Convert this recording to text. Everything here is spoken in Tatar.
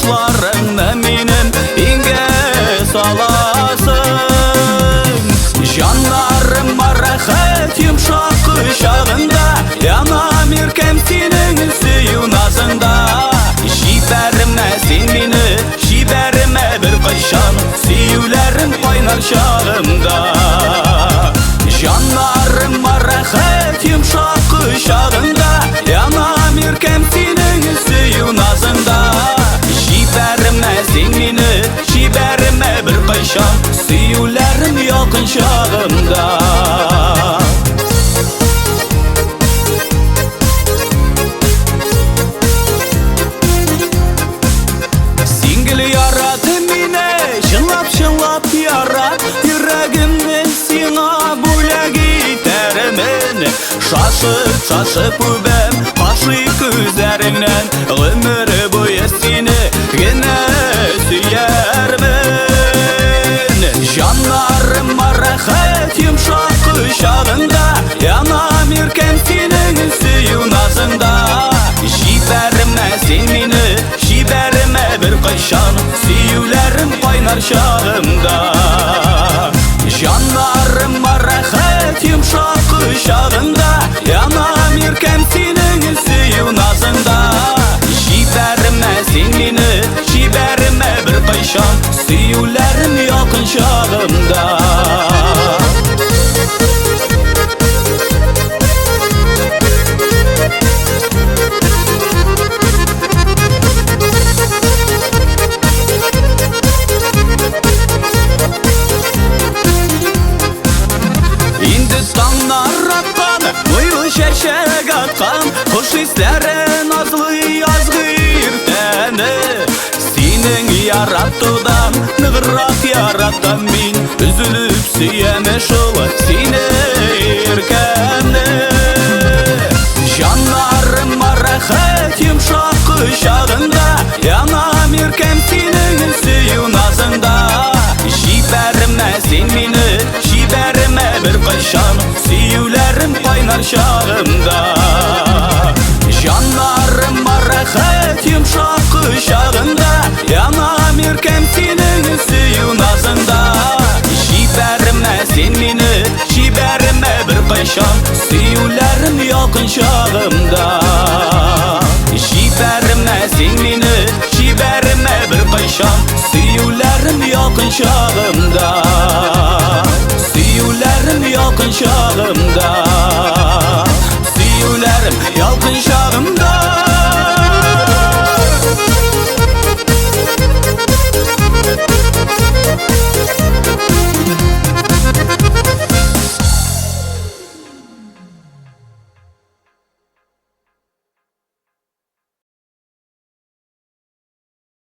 Башларыңны минем иңгә саласың. Җаннарыма рәхәт йомшак кочагында, Янам иркәм синең сөю назыңда. Җибәрмә син мине, җибәрмә беркайчан, Сөюләрем кайнар чагымда. Җаннарыма рәхәт йомшак кочагында, Янам иркәм синең сөю назыңда. Җибәрмә син мине, җибәрмә беркайчан, Сөюләрем якын чагымда. Син гел ярат мине, чынлап-чынлап ярат, Йөрәгемне сиңа бүләк итәрмен. Шашып-шашып үбәм, кашый күзләреңнән, Гомер буе сине генә сөярмен. Җаннарыма рәхәт йомшак кочагында, Янам иркәм синең сөю назыңда. Җибәрмә син мине, җибәрмә беркайчан, Сөюләрем кайнар чагымда. Җаннарыма рәхәт йомшак кочагында, Янам иркәм синең сөю назыңда. Җибәрмә син мине, җибәрмә беркайчан, Сөюләрем якын чагымда. Инде таңнар аткан, быел чәчәк аткан, Хуш исләре назлы язгы иртәне. Синең яратудан ныграк яратам мин, Өзелеп сөям шул сине иркәмне. Җаннарыма рәхәт йомшак кочагында, Янам иркәм синең сөю назыңда. Җибәрмә син мине, җибәрмә беркайчан, Сөюләрем кайнар чагымда. Җаннарыма рәхәт йомшак кочагында, Янам иркәм синең сөю назыңда. Җибәрмә син мине, җибәрмә беркайчан, Сөюләрем якын чагымда. Җибәрмә син мине, җибәрмә беркайчан, Сөюләрем якын чагымда. Сөюләрем якын чагымда.